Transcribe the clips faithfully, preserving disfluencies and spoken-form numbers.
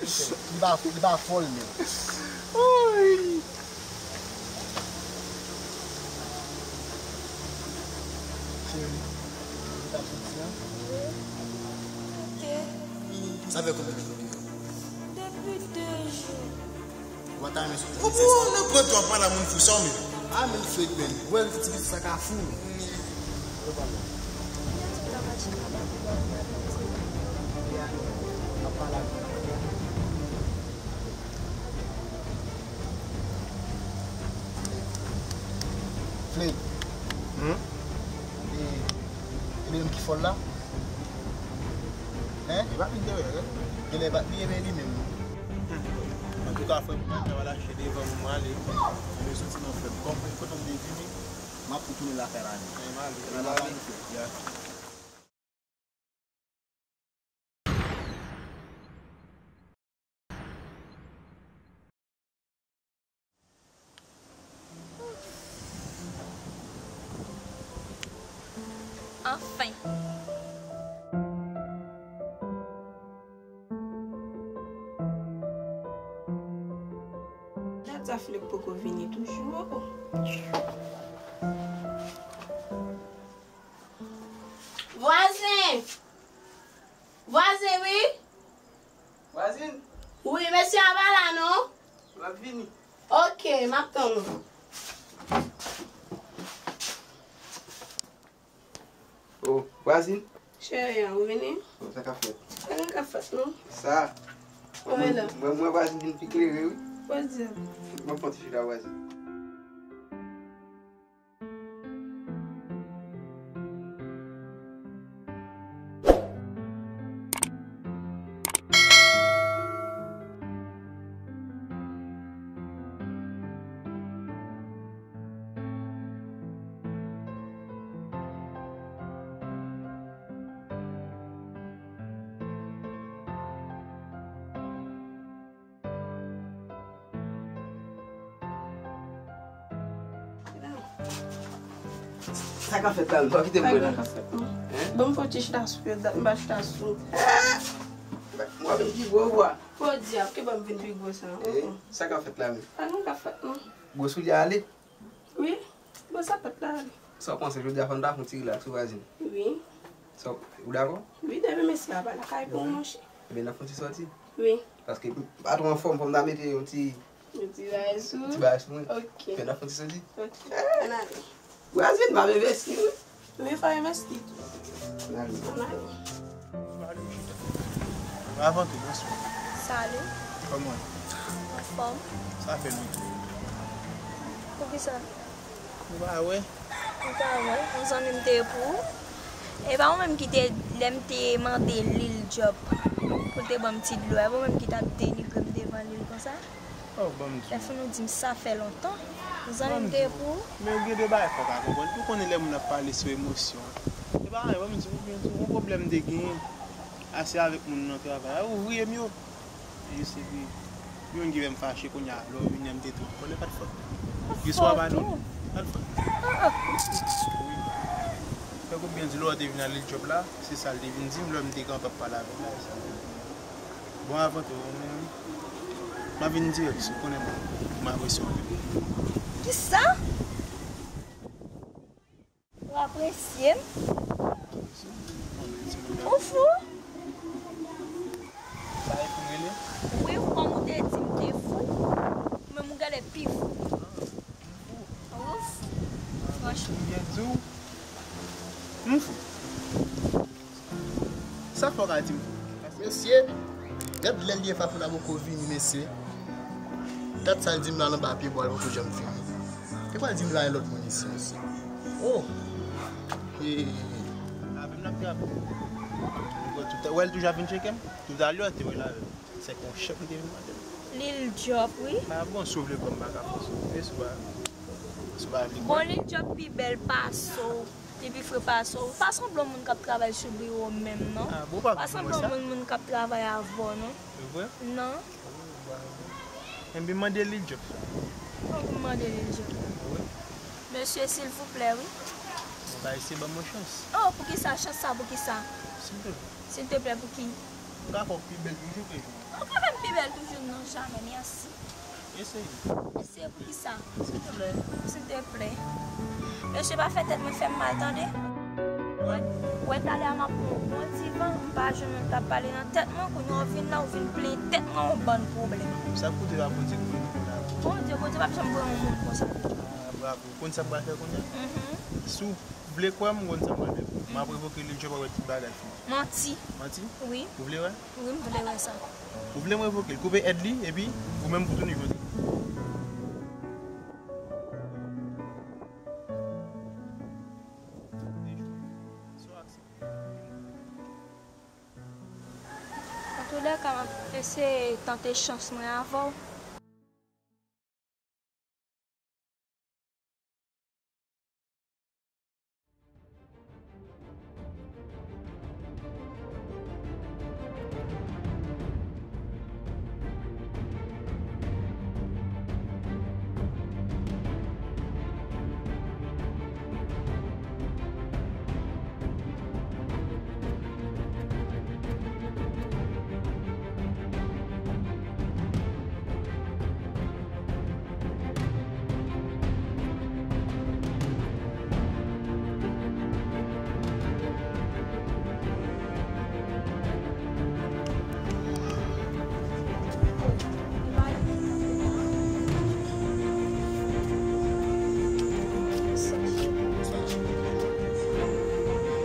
Li pa, li pa fòl menm. Woy! Cheri, ou t ap soti an? Wi. Sa fè konbyen jou? Depi de jou. Ou pa ta renmen soti? Ou pou nan pran twa pala moun fou sa w menm. Ah, men Floyd, men. Ou wè ti pitit sa ka fou. Yo pale. Floyd. Hmm? E, e li menm ki fòl la? Hein? E pa vin dèyè, hein? Genlè pa li, e li menm. Hmm. Antouka, frè m, mwen, mwen al achte devan mwen ale. Mwen soti nan frè m. Kòm, kote m te vini, m ap retounen lakay la. Mwen ale. Mwen ale. Ya. Anfen. Dat sa Flip poko vini toujou. Vwazen! Vwazen, wi! Vwazin! Wi, mesye a pa la, non? L ap vini. Ok, m ap tann ou. Oh, vwazin! Cheri an, ou vini? Oh, sa k ap fèt? Anyen k ap fèt, non. Sa? Mwen, mwen, mwen, vwazin vin pi klere, wi. Podyab. M ap pran ti chita, vwazin. Sa k ap fèt la, non? Pa kite m wè la. Sa k ap fèt, non? Hein? Ban m fè yon ti chita sou pye dat, m pa chita sou. Mwen menm ki gwo vwa. Podyab, ki ban m vin pi gwo sa. Eh, sa k ap fèt la menm? Pa gen sa k ap fèt, non. Gwo soulye ale. Wi, bon, sa pa t la ale. Sa w panse, jodi a fò n ta fè yon ti rilaks, wi, vwazin? Wi. Sa, ou dakò? Wi, depi mesye a pa lakay pou mwen, monchè. Ebyen, n ap fè yon ti sòti. Wi. Paske m pa twò anfòm, fò m ta mete yon ti, yon ti bagay sou, ti bagay sou mwen. Ok. Ebyen, n ap fè yon ti sòti. Ok. Ann ale. Vwazin, m ap envesti, wi. Wi, fò envesti tou. Ann ale. Ann ale. Avan tou, bonswa. Salut. Kòman w ye? Anfòm. Sa fè lontan. Poukisa? Ou pa wè? Ou pa wè? Yon zanmi m te ye pou ou. E pa ou menm ki te, lè m te mande Lil Job pou l te ban m ti dlo a, e pa ou menm ki t ap denigre m devan Lil konsa? Oh, ban m di w. Lè fini w di m sa fè lontan. Zanmi m te ye pou ou. Men gen de bagay fò w ka konprann. Ou konnen lè moun ap pale sou emosyon. E pa anyen, ban m di w, ban m di w, yon pwoblèm m te genyen ase avèk moun nan travay la. Ouvriye m yo. E yo se de youn ki fè m fache kounye a. Lè w vini an m te tou. Konnen pa t fòt. Gen swa pa nou. Pa t fòt. Wi. Fè kout byen di lè w te vin ale djòb la, se sa l te vin di m lè m te kanpe ap pale avè l la, e sa l te di m. Bon, avan tou, m, m ap vin dirèk, si w konnen m, m apresye w anpil. Kisa? Ou apresye m? Ou fou? Sa e pou m rele? Wi, kòm ou te di m te fou, ou menm ou genlè pi fou. Ou fou? Franchman. M byen di w, m fou. Sa fò w ka di m? Mesye, gad lè l ye Fafou la poko vini, mesye. Dat sa l di m la nan ba pye bwa l poko janm vini. E pral di m la gen lòt moun isi, mesye. Oh! Hey! Avè m l ap trape. Ou wè l toujou ap vin tcheke m? Toutalè, te wè l avè m. Se kon chèf m te vin mande l. Lil Job, wi. Ah bon, si w vle pran m pa ka fè w, si w pa, si w pa vle. Bon, Lil Job pi bèl pase w. Li pi fre pase w. Pa sanble yon moun k ap travay sou biwo menm, non. Ah, bon, pa sanble yon moun, moun k ap travay avè w, non. Se vre? Non. Enben, mande Lil Job sa. Fò w mande Lil Job la. Wi. Mesye, silvouplè, wi. Mwen pa eseye ban mwen chans. Oh, poukisa chans sa, poukisa? Silvouplè. Silvouplè, pou ki? Ou ka fè w pi bèl toujou ke jodi a. Ou ka fè m Pi bèl toujou, non, jamè, mèsi. Eseye. Se poukisa? Silteplè. Silteplè. Mesye, pa fè tèt mwen fè m mal, tande. Wè, wè, talè a m ap pran yon bon ti van, m pa jwenn moun k ap pale nan tèt mwen, kounye a w vin la, w vin plenyen tèt mwen yon bann pwoblèm. Sa k koute pa Bondye k pran nou la. Bondye, Bondye p ap janm pran yon moun konsa. Ah, bravo. Ou konn sa m pral fè kounye a? Mhm. Si w vle kwè m, ou konn sa m pral fè pou ou. M ap revoke li, w ap wè tout bagay fini. Manti. Manti? Wi. Ou vle wè? Wi, m vle wè sa. Ou vle m revoke l, koupe èd li, epi ou menm pou tounen jodi. Antoulèka, m ap eseye tante chans mwen avè w.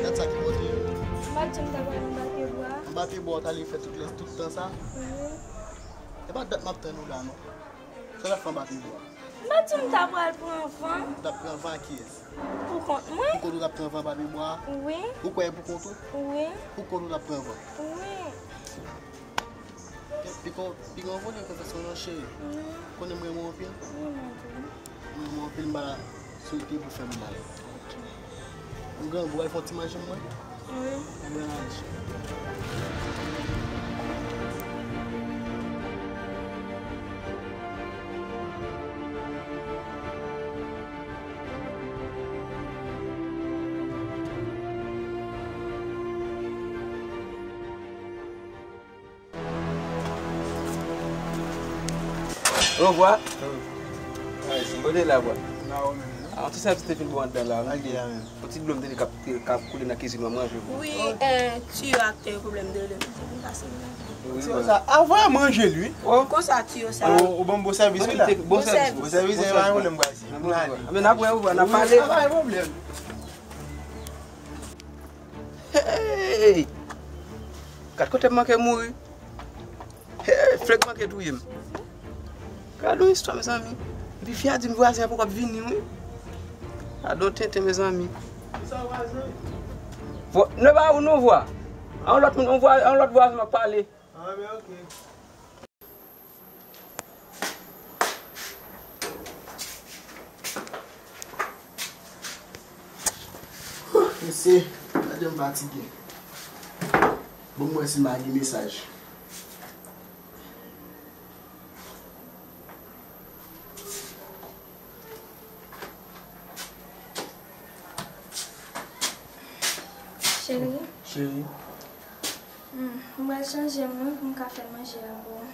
Gad sa ki monte yo. M pa t di m ta pral anba pye bwa. Anba pye bwa, w t ale fè tout lè, tout tan sa? Wi. E pa dat m ap tann ou la, non. Sa w ap fè anba pye bwa? M pa t di m ta pral pran van. Ou t ap pran van ak kiyès? Pou kont mwen. Pou kont ou t ap pran van anba pye bwa? Wi. Ou kwè e pou kont ou? Wi. Pou kont ou t ap pran van? Wi. Pi kon, pi kon vòlè konfesyon non, cheri. Wi. Konnen m renmen w anpil. Wi, mwen tou. M renmen w anpil, m pa la sou te pou fè m mal. Ok. M grangou, al fè yon ti manje mwen. Wi. Mwen ale. Ovwa. Kote la, bwa? La ou menm, non? Ah, yon ti sèvis te vin bon anndan la, wi. Ak ki la menm? Yon ti dlo m te di k ap, k ap koule nan kizin mwen, manje pou. Wi, eh, tiyo ak te pwoblèm de lè. Wi, tiyo sa, avan manje l, wi. Oh. Konsa tiyo sa. Oh, ou ban m bon sèvis, wi, la. Bon sèvis. Bon sèvis, e pa yon pwoblèm, bwa, si. Mwen ale. Men n ap wè, ou wè, n ap pale. Wi, pa yon pwoblèm. Hey! Gad kote m manke mouri. Hey, Fleg manke touye m. Gad yon istwa, mezanmi. Epi fi a di m vwazen an poko ap vini, wi. Gad yon tenten, mezanmi. Vo-, non, pa ou non, vwa. A yon lòt moun, yon vwa-, a yon lòt vwazen m ap pale. Ah, ben, ok. Mesye, gade m fatige. Bon, m wè si m pa gen mesaj. Cheri. Cheri. Hmm, m pral chanje m, wi, pou m ka fè manje a pou ou.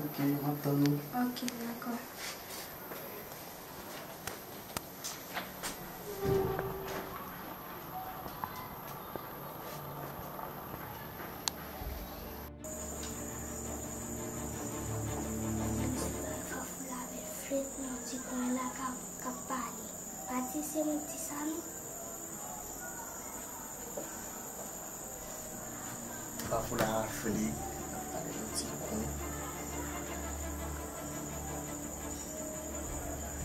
Ok, m ap tann ou. Ok, dakò. Fafou la avèk Fred nan ti kwen la k ap, k ap pale. Pa di se mwen k di sa, non. Fafou la Fred ap pale nan ti kwen.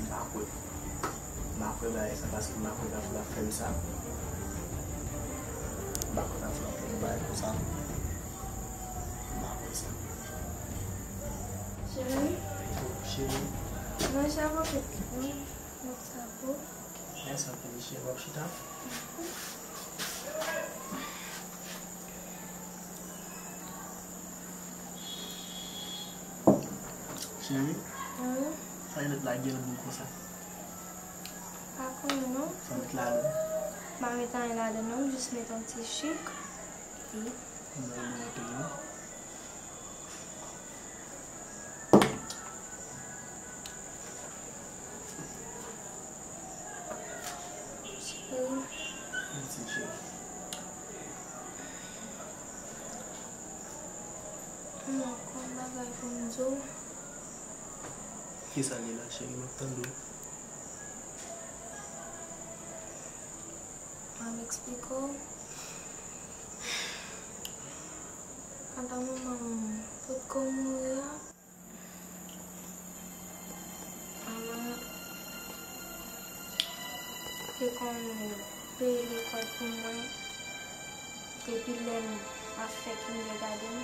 M pa kwè. M pa kwè bagay sa, paske m pa kwè Fafou la fè m sa. M pa kwè Fafou la fè m bagay konsa. M pa kwè sa. Cheri. Cheri. Manje avòkèt non. Mèsi anpil, cheri. W ap chita? Cheri. Wi. Sa e lòt la gen l gou konsa? Pa konnen non. Sa met ladan? Pa met anyen ladan non, m jis met yon ti chik. Epi. M ba w bon anpil non. Bagay pou m di w. Kisa l ye la, cheri? M ap tande w. M ap eksplike w. Papa manman m potko mouri a. Manman te konn peye lekòl pou mwen depi lè m ap fè kindergarten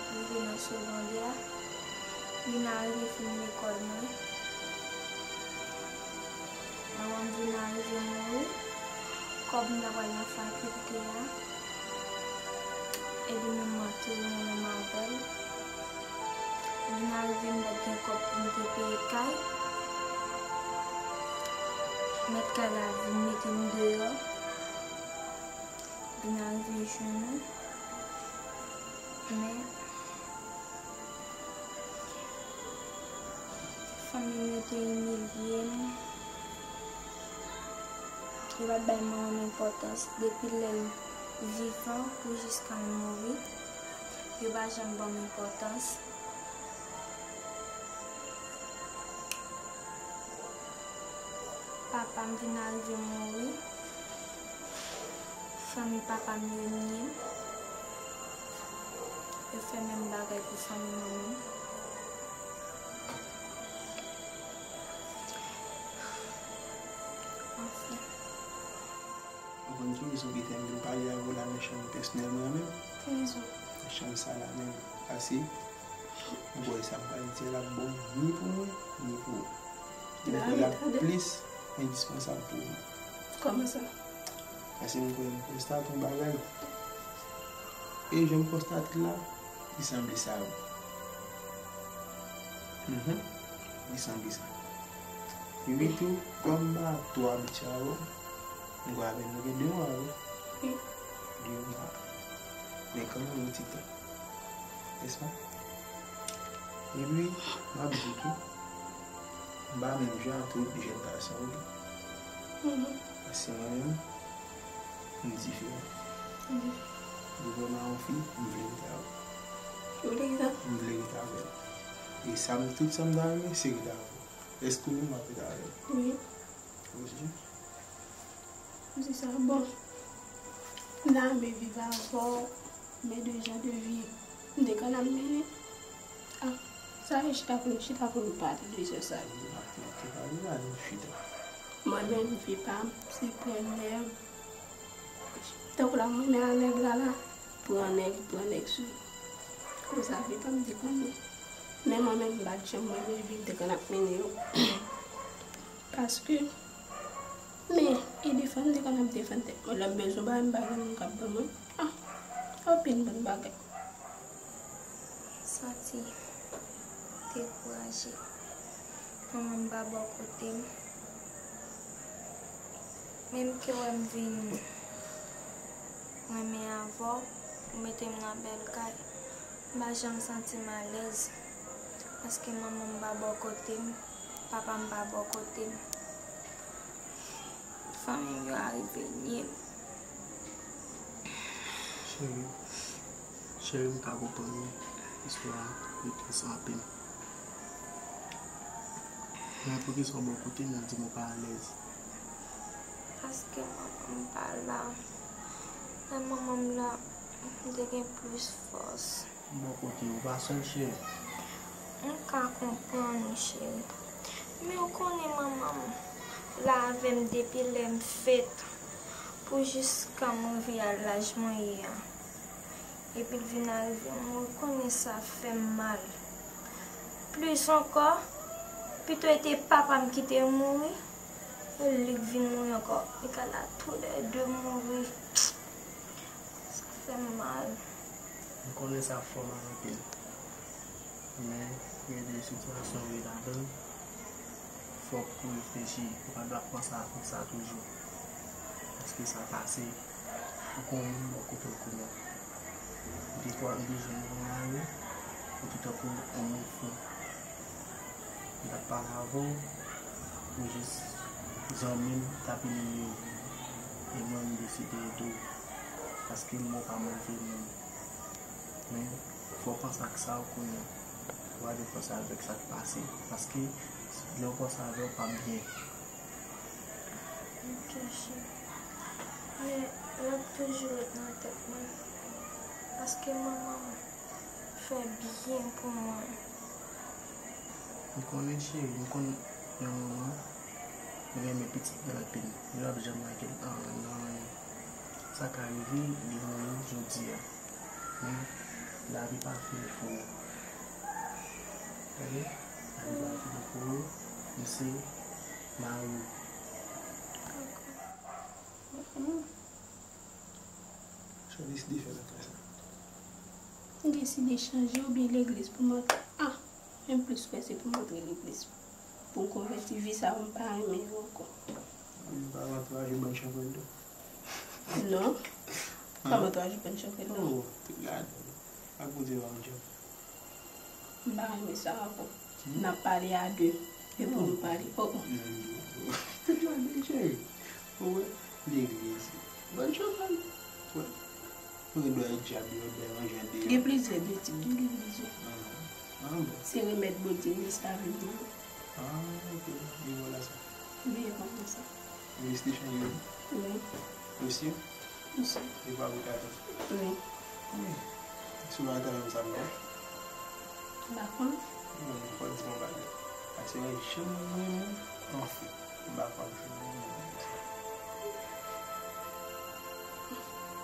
rive nan segondè a. Vin arive fin lekòl mwen. Manman m vin arive mouri. Kòb m ta pral nan fakilte a, e li menm m antere mwen menm avè l. Vin arive m pa t gen kòb pou m te peye kay. Mèt kay la vin mete m deyò. Vin arive jounen. Men, fanmi m yo te imilye m. Yo pa t bay manman m enpòtans depi lè l vivan pou jiska l mouri. Yo pa janm ban m enpòtans. Papa m vin arive mouri. Fanmi papa m yo nye m. Yo fè menm bagay pou fanmi manman m. Anfen. Ou konn ki rezon ki fè m vin pale avè w la nan chanm pèsonèl mwen an menm? Ki rezon? Nan chanm sa la menm. Pase, ou wè sa m pral di a l ap bon ni pou mwen, ni pou ou. Li ap plis endispansab pou ou. Kòman sa? Pase m kwè m konstate yon bagay. E jan m konstate l la, li sanble sa wi. Mhm. Li sanble sa. Epi tou, kòm m pa twò abitye avè w, m kwè avè nou gen de mwa wi. Wi. De mwa. Men kanmenm yon ti tan. Nèspa? Epi, m ap di w tou, m pa menm jan ak tout jèn gason, oke? Mhm. Paske mwen menm, m diferan. Mhm. Depi m wè m a yon fi, m vle rete avè l. Ou vle kisa? M vle rete avè l. E sa m, tout sa m ta renmen, se rete avè l. Èske ou menm w ap rete avè l? Wi. Ou di? M di sa, bon, m ta renmen viv avè w, men de jan de vi m te konn ap mennen. Ah, sa e chita pou nou, chita pou nou pale de jan sa. N ap, n ap te pale la, nou chita. Mwen menm, vi pa m, se pran nèg. Tankou la, m renmen a nèg la la, pran nèg, pran nèg sou. Konsa, vi pa m te konn. Men mwen menm, m pa t janm renmen vi m te konn ap mennen yo. Paske, men, e defann m te konn ap defann tèt mwen. Lè m bezwen bagay, m pa gen moun k ap ban mwen. Ah, anpil bann bagay. Santi dekouraje. Manman m pa bò kote m. Menm ke wè m vin renmen avè w, ou mete m nan bèl kay, m pa janm santi m alèz. Paske manman m pa bò kote m, papa m pa bò kote m. Fanmi m yo arive nye m. Cheri, cheri, m ka konprann wi. Istwa a li tris anpil. Men poukisa w bò kote m, w di m ou pa alèz? Paske manman m pa la. Lè manman m la, m te gen plis fòs. Bò kote, ou pa sèl, cheri. M ka konprann ou, cheri. Men ou konnen manman m la avè m depi lè m fèt pou jiska m rive a laj mwen ye a. Epi l vin arive mouri, ou konnen sa fè m mal. Plis ankò, pito e te papa m ki te mouri, e li k vin mouri ankò. Li ka la toulède mouri. Sa fè m mal. M konnen sa fè w mal anpil. Men, gen de sitiyasyon ou ye ladan l, fòk ou reflechi. Ou pa dwe ap panse ak sa toujou. Paske sa pase, ou gon moun bò kote w kounye a. Defwa, m te jwenn yon mari, ou te tankou yon moun fou. M t ap pale avè w, ou jis zanmi m t ap imilye w. E mwen, m deside ede w. Paske m wè w pa move moun. Men, Fò w panse ak sa w konnen. Fò w gade panse avèk sa k pase. Paske lè w panse avè w p ap byen. Ok, cheri. Men l ap toujou ret nan tèt mwen. Paske manman m fè byen pou mwen. M konnen, cheri, m konn yon manman renmen pitit li anpil. Li p ap janm manke l nan anyen. Sa ka rive, li mouri jodi a. Men, lavi pa fini pou ou. Tande? Lavi pa fini pou ou. M se mari w. Sa w deside fè nan ka sa? M deside chanje oubyen legliz pou m antre. Ah, men m plis kwè se pou m antre legliz. Pou m konvèti, vi sa a m pa renmen yo ankò. Ou pa antouraj ou bann chanpwèl tou? Non. Kòman antouraj ou bann chanpwèl tou? Oh, tout ladan. Ak Bondye ba w djòb. M pa renmen sa ankò. N ap pale a de. E pou nou pale. Oh, oh. Tout ladan, cheri. Ou wè, legliz. Bann chanpwèl. Ou wè. Ou gen dwa e dyab yo, dwa e anj deyò. Gen plizyè de tip de legliz, wi. Ah, ah, bon. Se remèd Bondye restore nou. Ah, ok. E vwala sa. Wi, e konsa. Minis te chanje wi. Wi. Ou si? M si. Li pa pou tata. Wi. Wi. Si w pa tata m sa m fè? M pa konn. Non, men fò w di m yon bagay. Paske mwen janm renmen w anfen. M pa kwè m janm renmen w konsa.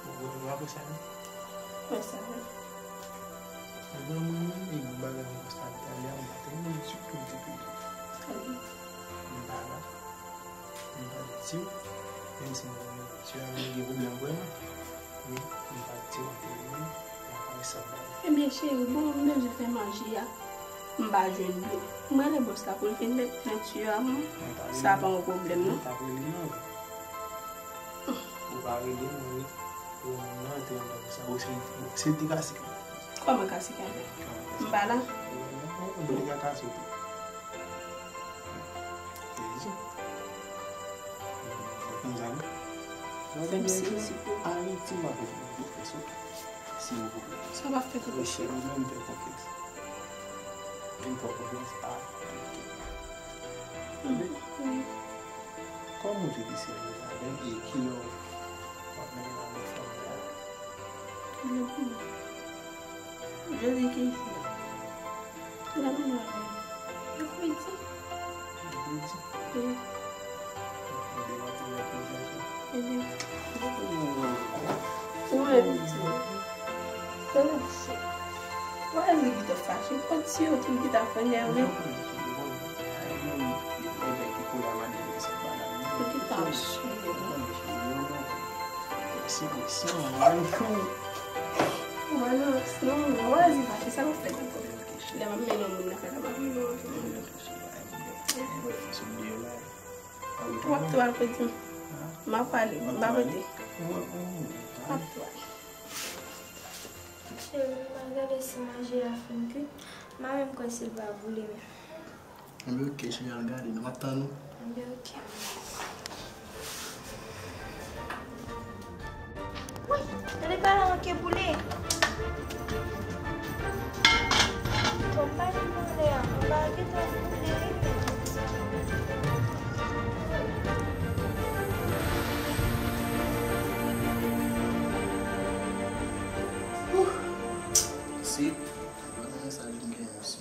Ou wè, ou pa kwè sa non? Kwè sa wi. Mwen menm, e gwo bagay mwen konstate talè a, m pa te renmen l ditou, ditou, ditou. Talè. M pa la. M pa di w, menm si mwen renmen mesye a, men gen pwoblèm vrèman. Men m pa di w antre li, m pa sa ba. Ebyen, cheri, bon, m bezwen fè manje a. M pa jwenn dlo. M rele bòs la pou l vin met penti a pou mwen. Sa pa yon pwoblèm, non? Ou t ap rele m nan, wi. Ou pa rele m, wi. Ou nan te antre sa, ou se, se te ka sik. Kòman ka sik avè? M pa la. Ou te ka kase tou. Teyzo. Ou konn sa, non? Fè m sezi pou Ayiti, m ap fè konfyans, oke? Silvouplè. Sa pa fè konfyans. Cheri, mwen, m fè konfyans. M fè konfyans a Ayiti. Tande? Wi. Kòman w te deside avè l e kilè w ap mennen avèk fanmi a? Kilè pou mwen? Jodi ki jou? Kilè pou mwen avè l? Mèkredi. Mèkredi? Wi. Mwen menm tou. Sa mache. Wè li ki t ap fache. Kot si yo tou ki t ap fè nève. Ou ki t ap swiv. Wè non, non, wè li fache. Sa nou fè ankò? Lè m ap mennen yon moun nan fè sa, m ap mennen yon moun. W ap tou al kote m. M ap pale, m pa pote. M ap tou al. Cheri, m al gade si manje a fin kwit. M pa menm kwè si l va boule menm. Enben, oke, cheri, al gade, nou ap tann ou. Enben, oke. Wi, tande pale manke boule. Tonm pa janm anlè a, anba a gentan boule wi menm. Ouh. Si, mwen renmen sa vin gen osi.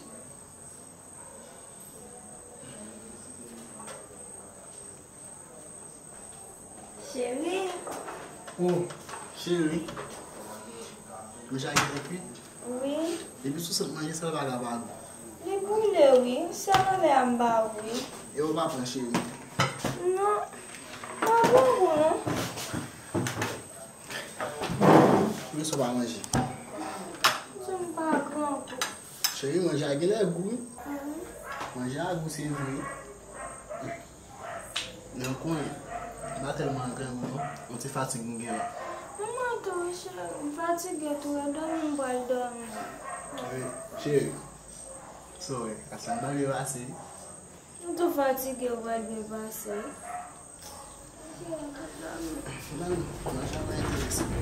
Cheri. Oh, cheri. Manje a gentan kwit? Wi. Depi sou sant manje sa, l pa ka pa gou. Li boule wi, sèl anlè a m pa wi. E ou pa pran, cheri? Non, pa pran gou non. Poukisa w pa manje? Paske m pa grangou. Cheri, manje a genlè gou wi. Manje a gou se vre. Men w konnen, m pa tèlman grangou non. Yon ti fatig m gen la. Mwen tou wi cheri, m fatige tou, e dòmi m pral dòmi. Wi, cheri. Sa w wè, a sa m pa vle pase. M tou fatige, w pral byen pase. Manje a pa enterese m.